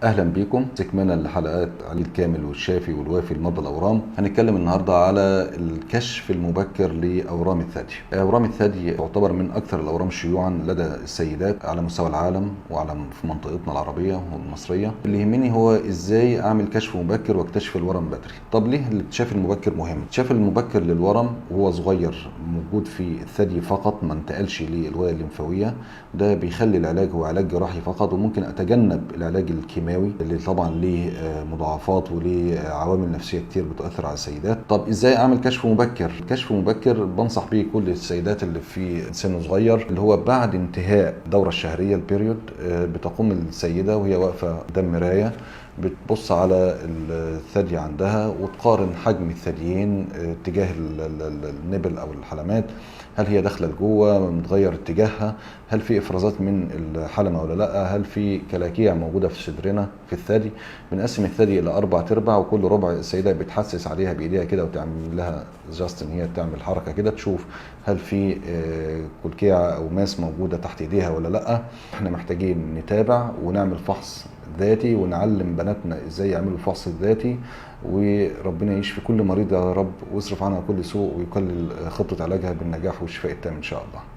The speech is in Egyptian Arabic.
اهلا بيكم استكمالا لحلقات علي الكامل والشافي والوافي لمرضى الاورام. هنتكلم النهارده على الكشف المبكر لاورام الثدي. اورام الثدي تعتبر من اكثر الاورام شيوعا لدى السيدات على مستوى العالم وعلى في منطقتنا العربية والمصريه. اللي يهمني هو ازاي اعمل كشف مبكر واكتشف الورم بدري. طب ليه الاكتشاف المبكر مهم؟ الاكتشاف المبكر للورم وهو صغير موجود في الثدي فقط، ما انتقلش للغده الليمفاويه، ده بيخلي العلاج هو علاج جراحي فقط، وممكن اتجنب العلاج الكيماوي اللي طبعا ليه مضاعفات وليه عوامل نفسية كتير بتؤثر على السيدات. طب ازاي اعمل كشف مبكر؟ كشف مبكر بنصح بيه كل السيدات اللي في سن صغير، اللي هو بعد انتهاء الدورة الشهرية ال period، بتقوم السيدة وهي واقفة قدام مراية بتبص على الثدي عندها وتقارن حجم الثديين اتجاه ال nipple او الحلمات، هل هي داخله لجوه، متغير اتجاهها، هل في افرازات من الحلمة ولا لا، هل في كلاكيع موجودة في صدرنا في الثدي. بنقسم الثدي الى 4 ارباع، وكل ربع السيدة بتحسس عليها بايديها كده وتعمل لها just ان هي تعمل حركة كده تشوف هل في كلكيعه او mass موجودة تحت ايديها ولا لا. احنا محتاجين نتابع ونعمل فحص ذاتي ونعلم بناتنا ازاي يعملوا الفحص الذاتي، وربنا يشفي كل مريض يا رب ويصرف عنها كل سوء ويكلل خطة علاجها بالنجاح والشفاء التام ان شاء الله.